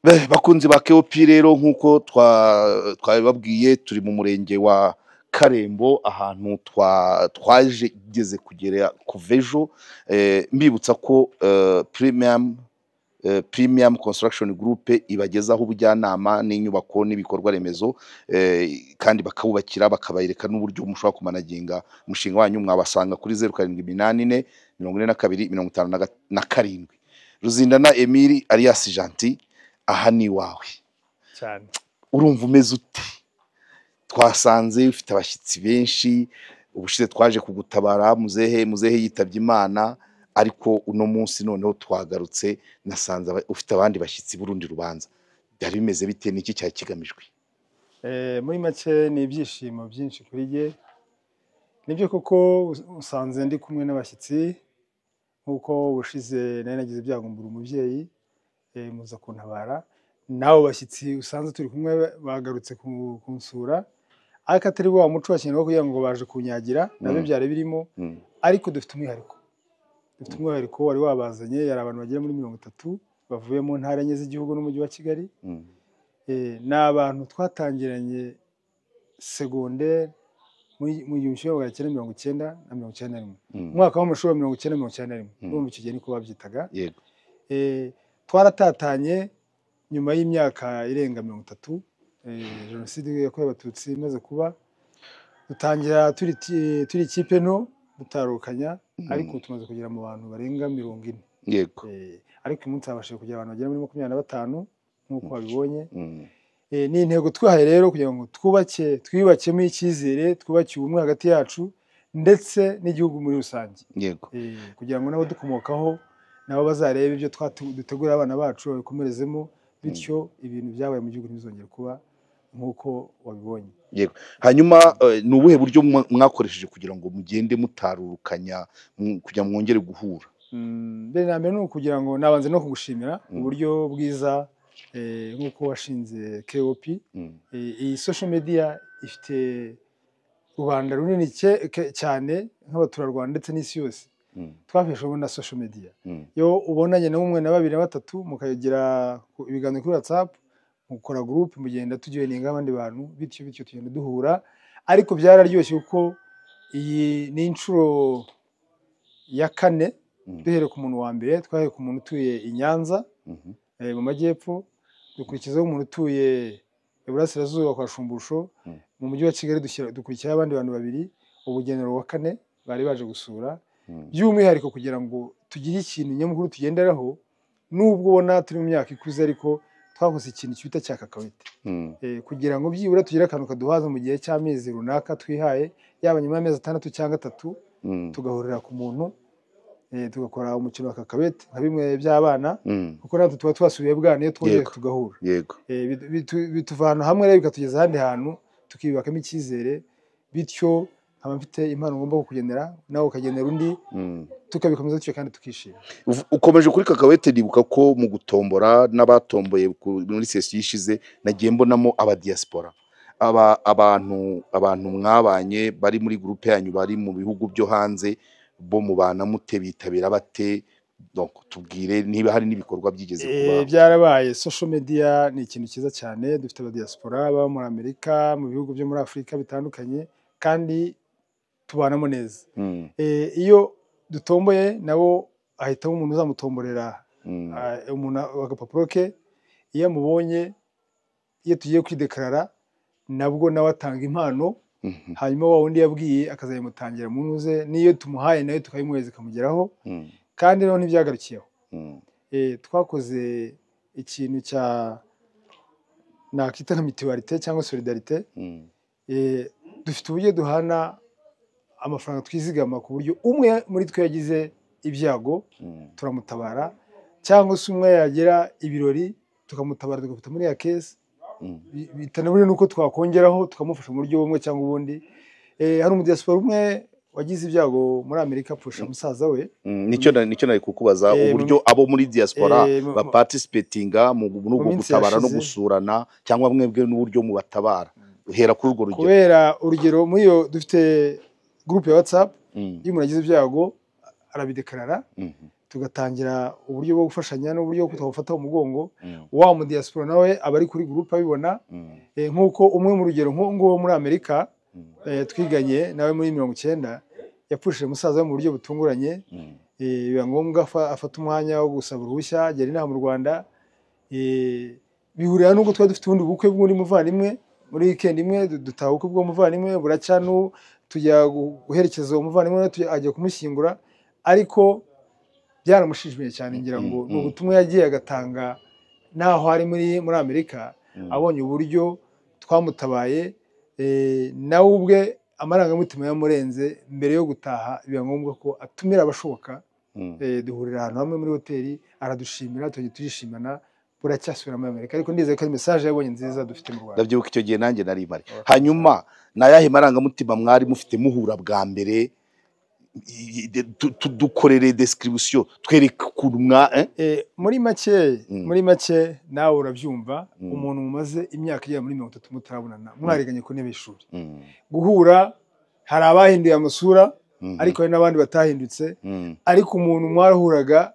Bakunzi ba KOP rero, nk'uko twabibabwiye, turi mu murenge wa Karembo, ahantu twageze kugera kuva ejo. Mbibutsa ko Premium Construction Group ibagezaho ubujyanama n'inyubako n'ibikorwa remezo, kandi bakabubakira, bakabereka n'uburyo mushobora kumanaginga umushinga wanyu. Mwabasanga kuri 0784 42 57. Ruzindana Emile alias Gentil, aha ni iwawe. Cyane. Urumva umeze ute? Twasanze ufite abashyitsi benshi. Ubushize twaje kugutabara muzehe yitabye Imana, ariko uno munsi noneho twagarutse nasanze ufite abandi bashyitsi b'urundi rubanza. Byari bimeze bite? Niki cyari kigamijwe? Muri make ni ibyishimo byinshi kuri jye. Nibyo koko, usanze ndi kumwe n'abashyitsi. Nk'uko ubushize nari nagize ibyago mbura umubyeyi, muza kuntabara, n'abo bashyitsi usanze turi kumwe bagarutse kunsura, ariko atari wa muco wa kinyarwanda kugira ngo baje kunyagira, nabyo byari birimo. Ariko dufite umwihariko wari wabazanye. Yari abantu bagera muri 30 bavuye mu ntara enye z'igihugu n'umujyi wa Kigali. Ni abantu twatangiranye segonderi mu 1990 na 91, umwaka w'amashuri wa 90, 91. Urumva icyo gihe niko babyitaga. Twaratatanye nyuma y'imyaka irenga 30, Jenoside yakorewe Abatutsi imaze kuba. Dutangira turi ikipe nto, dutarukanya, ariko tumaze kugera mu bantu barenga 40. Ariko uyu munsi habashije kugera abantu bagera muri 25 nk'uko wabibonye. Ni intego twihaye rero kugira ngo twubake, twiyubakemo icyizere, twubake ubumwe hagati yacu ndetse n'igihugu muri rusange, kugira ngo n'abadukomokaho nabo bazarebe ibyo dutegurira abana bacu, babikomerezemo, bityo ibintu byabaye mu gihugu ntibizongere kuba nk'uko wabibonye. Yego. Hanyuma ni ubuhe buryo mwakoresheje kugira ngo mugende mutarurukanya, kugira ngo mwongere guhura? Mbere na mbere ni ukugira ngo nabanze no kugushimira uburyo bwiza, nk'uko washinze KOP. Iyi social media ifite rubanda runini cyane nk'abaturarwanda ndetse n'isi yose. Twafashijwe na social media. Iyo ubonanye na umwe na babiri na batatu, mukagira ibiganiro kuri WhatsApp, mukora group, mugenda tujoininga abandi bantu, bityo bityo tugenda duhura. Ariko byararyoshye kuko iyi ni inshuro ya kane. Duhereye ku muntu wa mbere, twahereye ku muntu utuye i Nyanza, mu majyepfo, dukurikizaho umuntu utuye iburasirazuba kwa Shumbusho, mu mujyi wa Kigali dukurikiraho abandi bantu babiri, ubugenero wa kane bari baje gusura. By'umwihariko kugira ngo tugire ikintu nyamukuru tugenderaho, nubwo ubona turi mu myaka ikuze, ariko twakoze ikintu cyita cya kakawete, kugira ngo byibura tugire akantu kaduhaza mu gihe cy'amezi runaka twihaye, yaba nyuma y'amezi 6 cyangwa 3, tugahurira ku muntu, tugakora umukino wa kakawete nka bimwe by'abana, kuko natwe tuba twasubiye bwana iyo twongeye tugahura. Bituvana hamwe rero bikatugeza ahandi hantu, tukiyubakamo icyizere, bityo nkaba mfite impano ngomba kukugenera, nawe ukagenera undi, tukabikomeza bityo kandi tukishima. Ukomeje kuri kakawete, nibuka ko mu gutombora n'abatomboye muri sesiyo ishize nagiye mbonamo abadiaspora, abantu mwabanye bari muri groupe yanyu bari mu bihugu byo hanze. Bo mubana mute? Bitabira bate? Donc tubwire niba hari n'ibikorwa byigeze kuba. Byarabaye. Social media ni ikintu cyiza cyane. Dufite abadiaspora baba muri Amerika, mu bihugu byo muri Afurika bitandukanye, kandi tubanamo neza. Iyo dutomboye nabo ahitamo umuntu uzamutomborera, umuntu agapapuro ke iyo amubonye, iyo tugiye kwidekarara, nabwo nawe atanga impano, hanyuma wa wundi yabwiye akazayimutangira mu ntuze, n'iyo tumuhaye nayo tukayimuhereza ikamugeraho. Kandi rero ntibyagarukiyeho. Twakoze ikintu cya nakita nka mutualité cyangwa solidarité. Dufite uburyo duhana amafaranga twizigama, ku buryo umwe muri twe yagize ibyago turamutabara, cyangwa se umwe yagira ibirori tukamutabara, tugafata muri ya caisse. Bitanaburiye nuko twakongeraho tukamufasha mu buryo bumwe cyangwa ubundi. Hari umudiaspora umwe wagize ibyago muri Amerika, apfusha musaza we. Nicyo nari kukubaza, uburyo abo muri diaspora baparticipatinga muri ubwo minsi gutabara no yashize. gusurana, cyangwa mwebwe n'uburyo mubatabara. Uhera kuri urwo rugero. Kubera urugero, muri iyo dufite groupe ya WhatsApp, iyo umuntu agize ibyago arabidekarara. Tugatangira uburyo bwo gufashanya n'uburyo bwo twafata umugongo. Wa mu diaspora nawe aba ari kuri groupe abibona. Nk'uko umwe mu rugero nk'uwo muri Amerika twiganye nawe muri 90 yapfushije musaza we mu buryo butunguranye. Biba ngombwa afata umwanya wo gusaba uruhushya agera inaha mu Rwanda. Bihurira n'ubwo twari dufite ubundi bukwe bw'undi muvandimwe muri weekend imwe, dutaha ubukwe bw'umuvandimwe buracya, tujya guherekeza uwo muvandimwe, ajya kumushyingura, ariko byaramushimishije cyane. Ngira ngo ni ubutumwa yagiye agatanga naho ari muri Amerika, abonye uburyo twamutabaye, nawe ubwe amarangamutima yamurenze. Mbere yo gutaha biba ngombwa ko atumira abashoboka, duhurira ahantu hamwe muri hoteli, aradushimira, tujya turishimana, buracyasubira muri Amerika. Ariko ndizeye ko ari message yabonye nziza dufite mu Rwanda. Ndabyibuka icyo gihe nanjye nari mpari. Hanyuma ni ayahe marangamutima mwari mufite muhura bwa mbere? Dukorere description, twereke ukuntu mwa Muri make, muri make nawe urabyumva, umuntu mumaze imyaka igera muri 30 mutarabonana, mwariganye ku ntebe y'ishuri, guhura hari abahinduye amasura, ariko hari n'abandi batahindutse. Ariko umuntu mwarahuraga,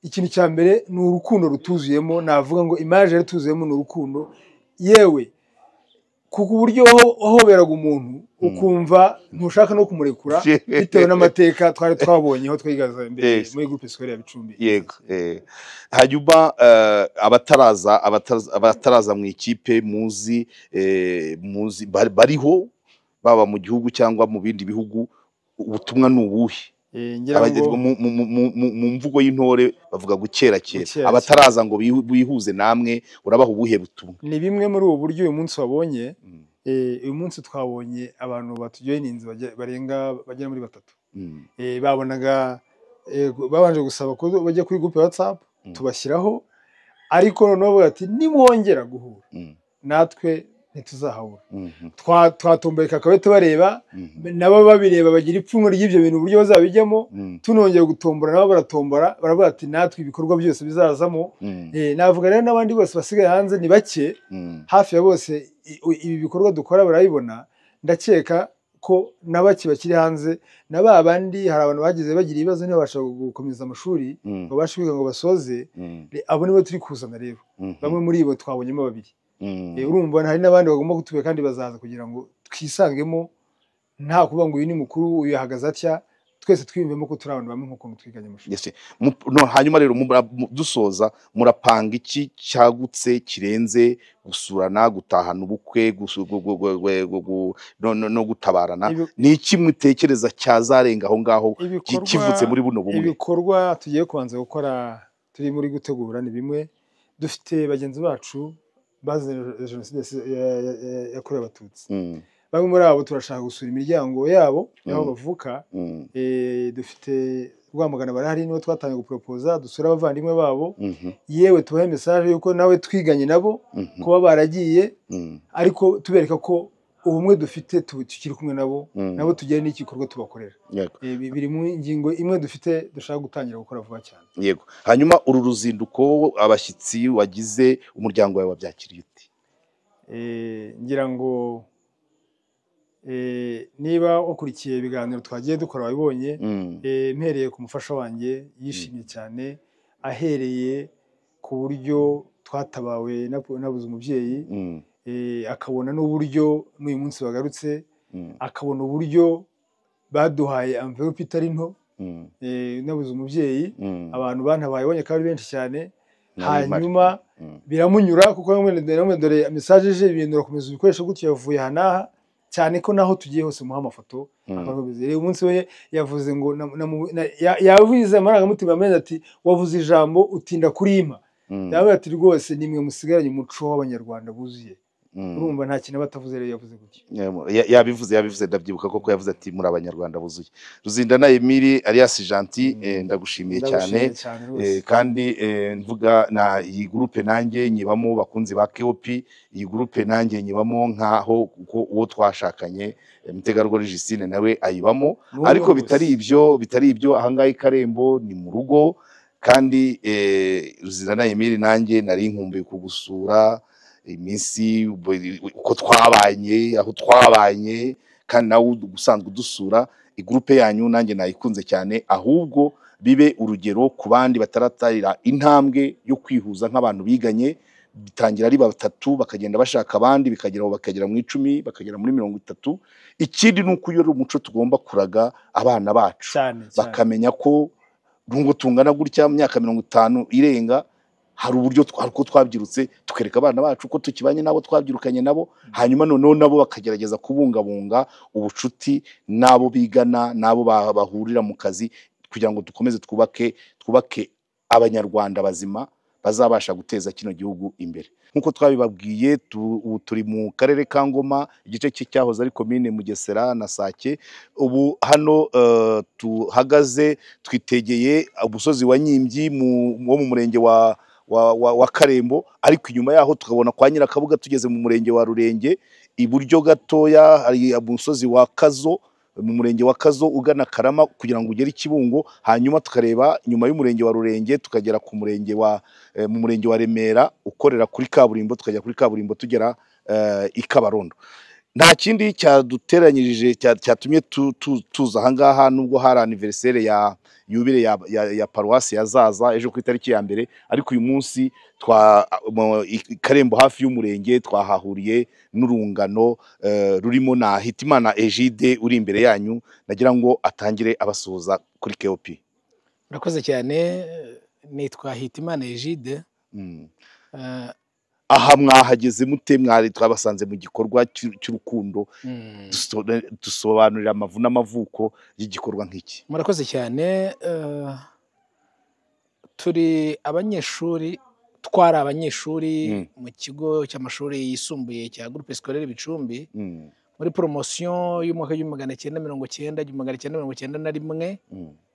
ikintu cya mbere ni urukundo rutuzuyemo. Navuga ngo image yari tuzuyemo ni urukundo, yewe kuko uburyo wahoberaga umuntu ukumva ntushaka no kumurekura, bitewe n'amateka twari twabonye aho twigaza mbere muri groupe scolaire ya Bicumbi. Yego. Hanyuma abataraza mu ikipe muzi, muzi bariho baba mu gihugu cyangwa mu bindi bihugu, ubutumwa ni ubuhe? Ngira ngo Mu mvugo y'intore bavuga gukerakera. Gukerakera. Abataraza ngo bihuze namwe, urabaha ubuhe butumwa? Ni bimwe muri ubu buryo uyu munsi wabonye. Uyu munsi twabonye abantu batujoyininze barenga bagera muri 3. Babonaga babanje gusaba ko bajya kuri groupe ya WhatsApp, tubashyiraho, ariko noneho bavuga ati nimwongera guhura natwe ntituzahabura. Twatomboye kakabe tubareba, nabo babireba bagira ipfunwe ry'ibyo bintu uburyo bazabijyamo. Tunongeye gutombora, nabo baratombora, baravuga ati natwe ibikorwa byose bizazamo. Navuga rero n'abandi bose basigaye hanze ni bake, hafi ya bose ibi bikorwa dukora barabibona. Ndakeka ko na bake bakiri hanze na ba bandi, hari abantu bagize bagira ibibazo ntibabasha gukomeza amashuri, babashe kwiga ngo basoze. Abo nibo turi kuzana rero. Bamwe muri bo twabonyemo babiri. Urumva hari n'abandi bagomba kutubera kandi bazaza kugira ngo twisangemo, nta kuvuga ngo uyu ni mukuru, uyu ahagaze atya, twese twiyumvemo ko turi abantu bamwe nk'uko twiganye amashuri. Yes. No, hanyuma rero dusoza, murapanga iki cyagutse kirenze gusurana, gutahana ubukwe, no gutabarana? Ni iki mutekereza cyazarenga aho ngaho kivutse muri buno bumwe? Ibikorwa tugiye kubanza gukora, turi muri gutegura, ni bimwe dufite bagenzi bacu bazize jenoside yakorewe Abatutsi. Bamwe muri abo turashaka gusura imiryango yabo y'aho bavuka. Dufite Rwamagana barahari, nibo twatangiye guporopoza dusure abavandimwe babo, yewe tubahe message yuko nawe twiganye nabo, kuba baragiye, ariko tubereka ko ubumwe dufite tukiri kumwe nabo, nabo tugere n'igikorwa tubakorera. Biri mu ngingo imwe dufite dushaka gutangira gukora vuba cyane. Yego. Hanyuma uru ruzinduko, abashyitsi wagize, umuryango wawe wabyakiriye ute? Ngira ngo niba wakurikiye ibiganiro twagiye dukora wabibonye. Mpereye ku mufasha wanjye, yishimye cyane, ahereye ku buryo twatabawe nabuze umubyeyi, akabona n'uburyo n'uyu munsi bagarutse, akabona uburyo baduhaye envelope itari nto. Nabuze umubyeyi, abantu bantabaye bonye ko ari benshi cyane. Nari mpari. Hanyuma biramunyura, kuko bamwe dore message ije, ibintu urakomeza ubikoresha gutya, yavuye aha n'aha, cyane ko naho tugiye hose muha amafoto. Akakomeza. Rero umunsi we yavuze ngo yavuze amarangamutima amenye ati wavuze ijambo utinda kurimpa. Yavuze ati rwose nimwe musigaranye umuco w'Abanyarwanda buzuye. Urumva nta kintu aba atavuze rero yavuze gutyo. Yabivuze, ndabyibuka koko yavuze ati muri Abanyarwanda buzuye. Ruzindana Emile alias Gentil, ndagushimiye cyane. Ndagushimiye cyane rwose. Kandi mvuga na iyi groupe nanjye nyibamo, bakunzi ba KOP, iyi groupe nanjye nyibamo nkaho kuko uwo twashakanye Mutegarugori Justine nawe ayibamo. N'umwe Ariko rwose. bitari ibyo, ahangaha i Karembo ni mu rugo, kandi Ruzindana Emile nanjye nari nkumbuye kugusura iminsi uko twabanye, aho twabanye, kandi nawe usanzwe udusura. Igroupe yanyu nanjye nayikunze cyane, ahubwo bibe urugero ku bandi bataratarira intambwe yo kwihuza nk'abantu biganye. Bitangira ari batatu, bakagenda bashaka abandi, bikagera aho bakagera mu 10, bakagera muri 30. Ikindi ni uko iyo ari umuco tugomba kuraga abana bacu bakamenya ko nubwo tungana gutya mu myaka 50 irenga, hari uburyo uko twabyirutse, tukereka abana bacu ko tukibanye nabo, twabyirukanye nabo, hanyuma noneho nabo bakagerageza kubungabunga ubucuti n'abo bigana, n'abo bahurira mu kazi, kugira ngo dukomeze twubake abanyarwanda bazima bazabasha guteza kino gihugu imbere. Nkuko twabibabwiye, ubu turi mu karere ka Ngoma, igice cyahoze ari komine Mugesera na Sake. Ubu hano tuhagaze twitegeye umusozi wa Nyimbyi wo mu murenge wa Karembo, ariko inyuma yaho tukabona kwa Nyirakabuga tugeze mu murenge wa Rurenge. Iburyo gatoya hari umusozi wa Kazo, mu murenge wa Kazo ugana Karama kugira ngo ugere i Kibungo, hanyuma tukareba nyuma y'umurenge wa Rurenge tukagera ku murenge wa mu murenge wa Remera ukorera kuri kaburimbo, tukajya kuri kaburimbo tugera i Kabarondo. Nta kindi cyaduteranyirije cyatumye tuza aha ngaha, nubwo hari anniversaire ya yubile ya paruwasi yazaza ejo ku itariki ya 1, ariko uyu munsi twa Karembo hafi y'umurenge twahahuriye n'urungano rurimo na Hitimana Egide uri imbere yanyu. Nagira ngo atangire abasuhuza kuri KOP. Murakoze cyane, nitwa Hitimana Egide. Aha mwahageze mute? Mwari twabasanze mu gikorwa cy'urukundo, dusobanurira amavu n'amavuko y'igikorwa nk'iki. Murakoze cyane. Turi abanyeshuri, twari abanyeshuri mu kigo cy'amashuri yisumbuye cya Groupe Scolaire Bicumbi, muri promotion y'umwaka w'1990 1991,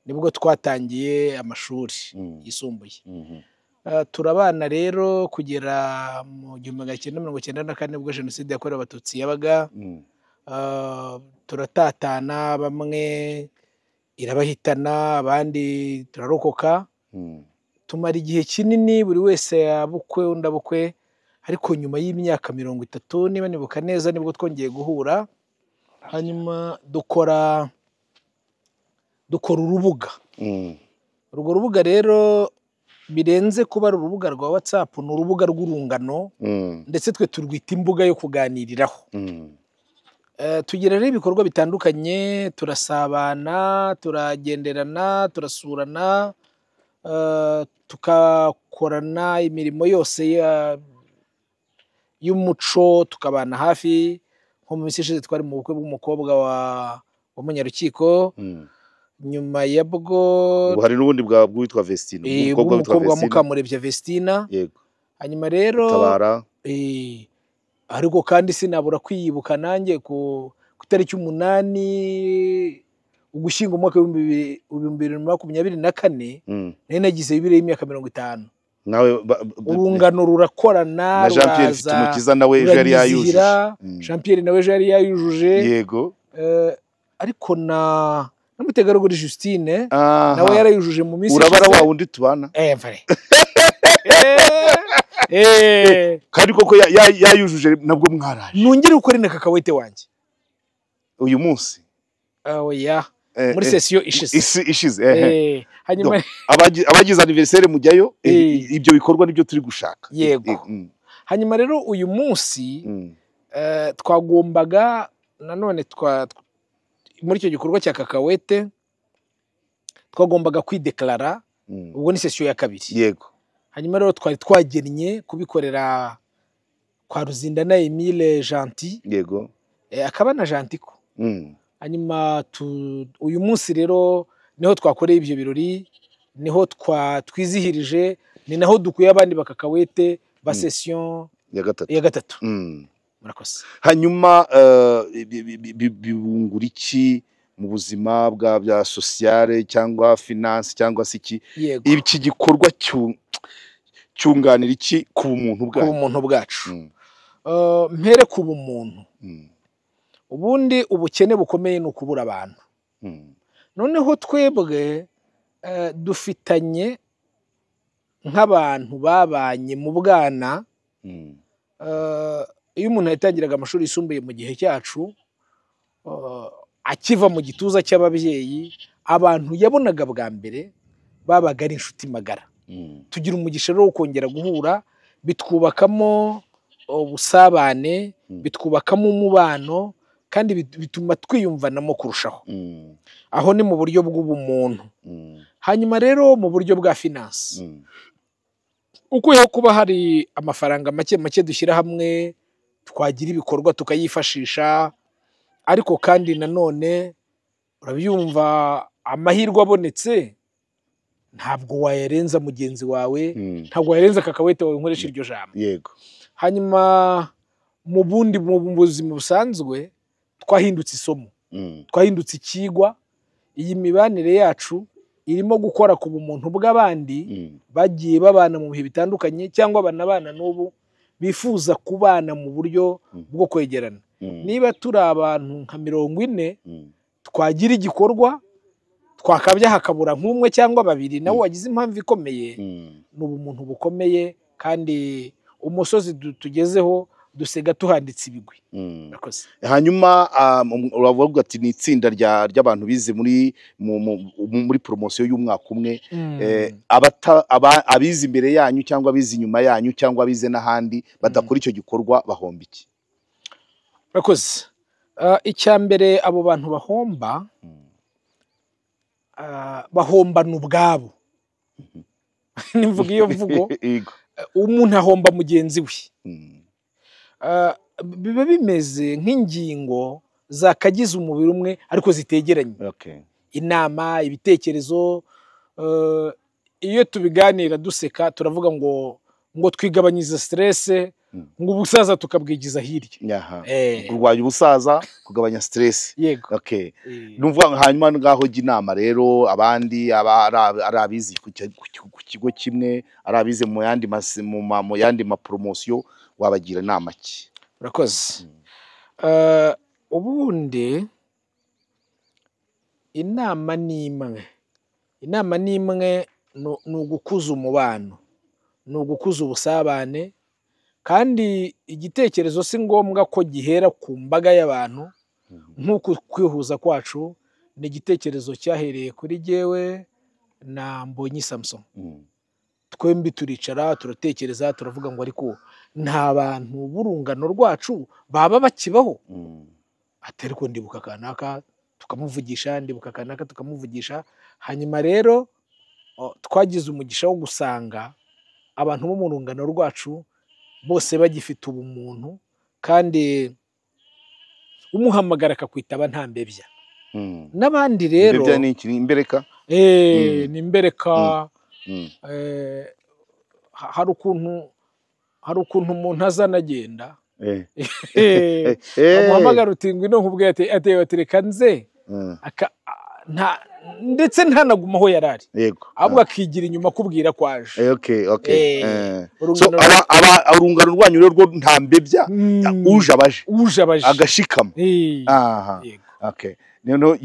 nibwo twatangiye amashuri yisumbuye. Turabana rero kugera mu 1994 nibwo jenoside yakorewe Abatutsi yabaga. Turatatana, bamwe irabahitana, abandi turarokoka. Tumara igihe kinini buri wese yabukwe undi abukwe, ariko nyuma y'imyaka 30 niba nibuka neza nibwo twongeye guhura, hanyuma dukora urubuga. Urwo rubuga rero birenze kuba ari urubuga rwa WhatsApp, ni urubuga rw'urungano, ndetse twe turwita imbuga yo kuganiriraho. Tugira rero ibikorwa bitandukanye, turasabana, turagenderana, turasurana, tukakorana imirimo yose y'umuco, tukabana hafi. Nko mu minsi ishize twari mu bukwe bw'umukobwa wa Munyarukiko. Nyuma yabwo hari n'ubundi bwitwa Vestina, umukobwa wa Mukamurebye Vestina. Yego. Hanyuma rero tabara, ariko kandi sinabura kwiyibuka nanjye ku itariki 8 Ugushyingo umwaka w'2024, nari nagize yubile y'imyaka 50. Nawe urungano rurakorana, na Jean Pierre Mfitumukiza nawe ejo yari yayujuje. Jean Pierre nawe ejo yari yayujuje. Yego. Ariko na Mutegarugori Justine nawe yarayujuje mu minsi. Urabara wa wundi tubana. Mvare. Kandi koko yayujuje nabwo mwaraje. Nongere ukore na kakawete wanjye uyu munsi. Oya, muri sesiyo ishize. Ishize. Hanyuma abagize anniversaire mujyayo, ibyo bikorwa nibyo turi gushaka. Yego. Hanyuma rero uyu munsi twagombaga nanone muri icyo gikorwa cya kakawete twagombaga kwideklara, ubwo ni sesiyo ya 2. Yego. Hanyuma rero twari twagennye kubikorera kwa Ruzindana Emile Gentil. Yego. Akaba na Gentiko. Hanyuma uyu munsi rero niho twakoreye ibyo birori, niho twizihirije, ni naho dukuye abandi bakakawete ba session ya gatatu. Murakoze. Hanyuma bibungura iki mu buzima bwa bya sociale cyangwa finance cyangwa se iki? Iki gikorwa cyunganira iki ku bumuntu bwacu? Ku bumuntu bwacu. Mpere ku bumuntu. Ubundi ubukene bukomeye ni ukubura abantu. Noneho twebwe dufitanye nk'abantu babanye mu bwana. Iyo umuntu yatangiraga amashuri yisumbuye mu gihe cyacu, akiva mu gituza cy'ababyeyi, abantu yabonaga bwa mbere babaga ari inshuti magara. Tugira umugisha rero wo kongera guhura, bitwubakamo ubusabane, bitwubakamo umubano, kandi bituma twiyumvanamo kurushaho. Aho ni mu buryo bw'ubumuntu. Hanyuma rero mu buryo bwa finance, ukuyeho kuba hari amafaranga make make dushyira hamwe, twagira ibikorwa tukayifashisha, ariko kandi nanone urabyumva amahirwe abonetse ntabwo wayarenza mugenzi wawe, ntabwo wayarenza kakawete wawe, nkoresha iryo jambo. Yego. Hanyuma mu bundi mu buzima busanzwe twahindutse isomo, twahindutse ikigwa. Iyi mibanire yacu irimo gukora ku bumuntu bw'abandi bagiye babana mu bihe bitandukanye cyangwa banabana n'ubu bifuza kubana mu buryo bwo kwegerana. Niba turi abantu nka 40 twagira igikorwa twakabya hakabura nk'umwe cyangwa babiri nawe wagize impamvu ikomeye, ni ubumuntu bukomeye kandi umusozi tugezeho dusega tuhanditse ibigwi. Murakoze. Hanyuma uravuga ati ni itsinda ry'abantu bize muri muri promosiyo y'umwaka umwe, abize imbere yanyu cyangwa abize inyuma yanyu cyangwa abize n'ahandi badakora icyo gikorwa bahomba iki? Murakoze. Icya mbere abo bantu bahomba, bahombana ubwabo. Nimvuga iyo mvugo, umuntu ahomba mugenzi we. Biba bimeze nk'ingingo zakagize umubiri umwe ariko zitegeranye. Inama, ibitekerezo, iyo tubiganira duseka turavuga ngo twigabanyiza stress, ngo ubusaza tukabwigiza hirya. Kurwanya ubusaza, kugabanya stress. Yego. Okay. Numva hanyuma ngaho inama rero abandi ari abizi ku kigo kimwe, ari abize mu yandi mu yandi ma promotion, wabagira inama ki? Urakoze. Ubundi inama ni imwe. Inama ni imwe, ni ugukuza umubano, ni ugukuza ubusabane, kandi igitekerezo si ngombwa ko gihera ku mbaga y'abantu. Nk'uko kwihuza kwacu ni igitekerezo cyahereye kuri jyewe na Mbonyi Samson. Twembi turicara turatekereza turavuga ngo ariko nta bantu b'urungano rwacu baba bakibaho. Ati ariko ndibuka kanaka tukamuvugisha, ndibuka kanaka tukamuvugisha. Hanyuma rero twagize umugisha wo gusanga abantu bo mu rungano rwacu bose bagifite ubumuntu, kandi umuhamagara akakwitaba nta mbebya. N'abandi rero mbebya ni iki? Ni imbereka? Ni imbereka. Hari ukuntu umuntu azanagenda amuhamagara uti ngwino nkubwiye, ati reka nze, ndetse ntanaguma aho yarari, ahubwo akigira inyuma akubwira ko aje. Okay. So urungano rwanyu rero rwo nta mbebya, uje abaje agashikama. Aha. Okay. Noneho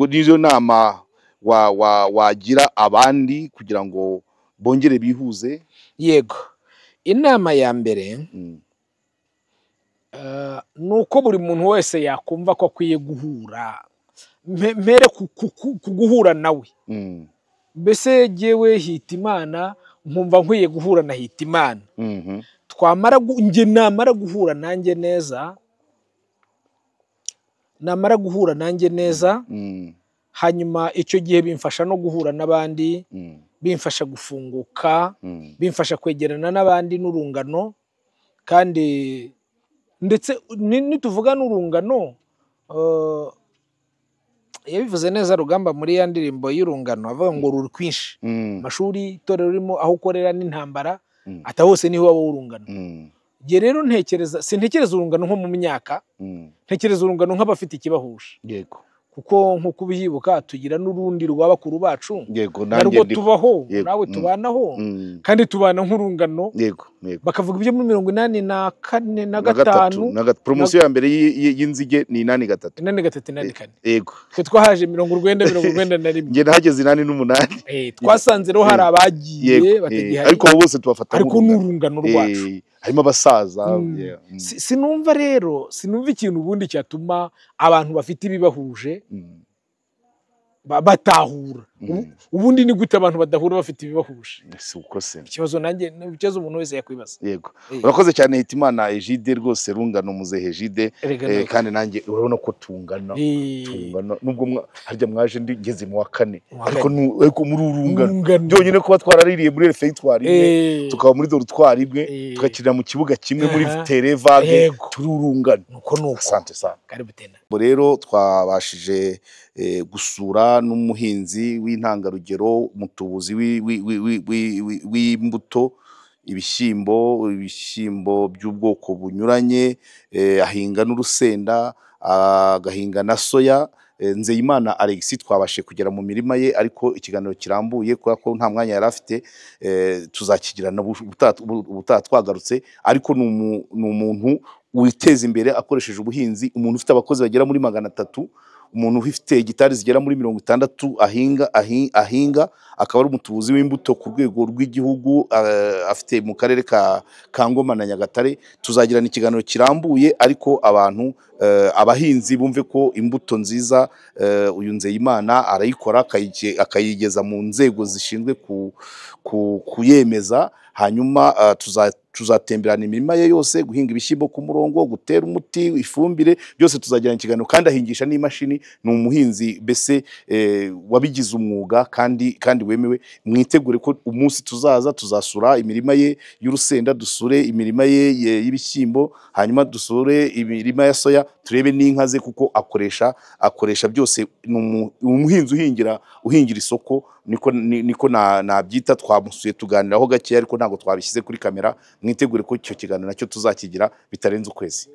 nizo nama wagira abandi kugira ngo bongere bihuze? Yego. Inama ya mbere nuko buri muntu wese yakumva ko akwiye guhura, mpere ku guhura nawe. Mbese jyewe Hitimana nkumva nkwiye guhura na Hitimana. Twamara nge namara guhura nanjye neza, namara guhura nanjye neza, hanyuma icyo gihe bimfasha no guhura n'abandi, bimfasha gufunguka, bimfasha kwegerana n'abandi n'urungano. Kandi ndetse nituvuga n'urungano, yabivuze neza Rugamba muri ya ndirimbo y'urungano, avuga ngo ruri kwinshi, amashuri, itorero ririmo, aho ukorera n'intambara, ata hose niho waba urungano. Nge rero ntekereza, sintekereza urungano nko mu myaka, ntekereza urungano nk'abafite ikibahuje. Yego. Kuko nkuko ubiyibuka tugira n'urundi rw'abakuru bacu, narwo tubaho, nawe tubanaho, kandi tubana nk'urungano. Yego. Bakavuga ibyo muri 84 na 5. Promosiyo ya mbere y'inzige ni 83. 83 84. Yego. Twe twahaje 90 91. Nge nahageze 88. Twasanze rero hari abagiye batagihari, ariko bose tubafata ariko n'urungano rwacu harimo abasaza. Sinumva rero, sinumva ikintu ubundi cyatuma abantu bafite ibibahuje Batahura. Ubundi ni gute abantu badahura bafite ibibahuje? Si uko se? Ikibazo nanjye, ikibazo umuntu wese yakwibaza. Yego, urakoze cyane Hitimana Egide, rwose rungano muzehe Egide. Kandi nanjye urabona ko tungana, tungana nubwo harya mwaje ndi ngeze mu wa kane, ariko muri urungano byonyine kuba twaraririye muri refectoire imwe, tukaba muri dortoir imwe, tugakinira mu kibuga kimwe muri terrain vague, turi urungano. Nuko nuko. Asante sana. Karibu tena. Rero twabashije gusura n'umuhinzi w'intangarugero, umutubuzi w'imbuto, ibishyimbo by'ubwoko bunyuranye, ahinga n'urusenda, agahinga na soya. Nzeyimana Alexis twabashe kugera mu mirima ye, ariko ikiganiro kirambuye kubera ko nta mwanya yari afite, tuzakigirana ubutaha twagarutse. Ariko ni umuntu witeza imbere akoresheje ubuhinzi, umuntu ufite abakozi bagera muri 300, umuntu ufite hegitari zigera muri 60 ahinga, akaba ari umutubuzi w'imbuto ku rwego rw'igihugu, afite mu karere ka Ngoma na Nyagatare. Tuzagirana ikiganiro kirambuye, ariko abantu abahinzi bumve ko imbuto nziza uyu Nzeyimana arayikora, akayigeza mu nzego zishinzwe kuyemeza. Hanyuma tuzatemberana imirima ye yose, guhinga ibishyimbo ku murongo, gutera umuti, ifumbire, byose tuzagirana ikiganiro. Kandi ahingisha n'imashini, ni umuhinzi mbese wabigize umwuga kandi wemewe. Mwitegure ko umunsi tuzaza tuzasura imirima ye y'urusenda, dusure imirima ye y'ibishyimbo, hanyuma dusure imirima ya soya, turebe n'inka ze, kuko akoresha byose. Ni umuhinzi uhingira isoko, niko nabyita. Twamusuye tuganiraho gake, ariko ntabwo twabishyize kuri kamera. Mwitegure ko icyo kiganiro nacyo tuzakigira bitarenze ukwezi.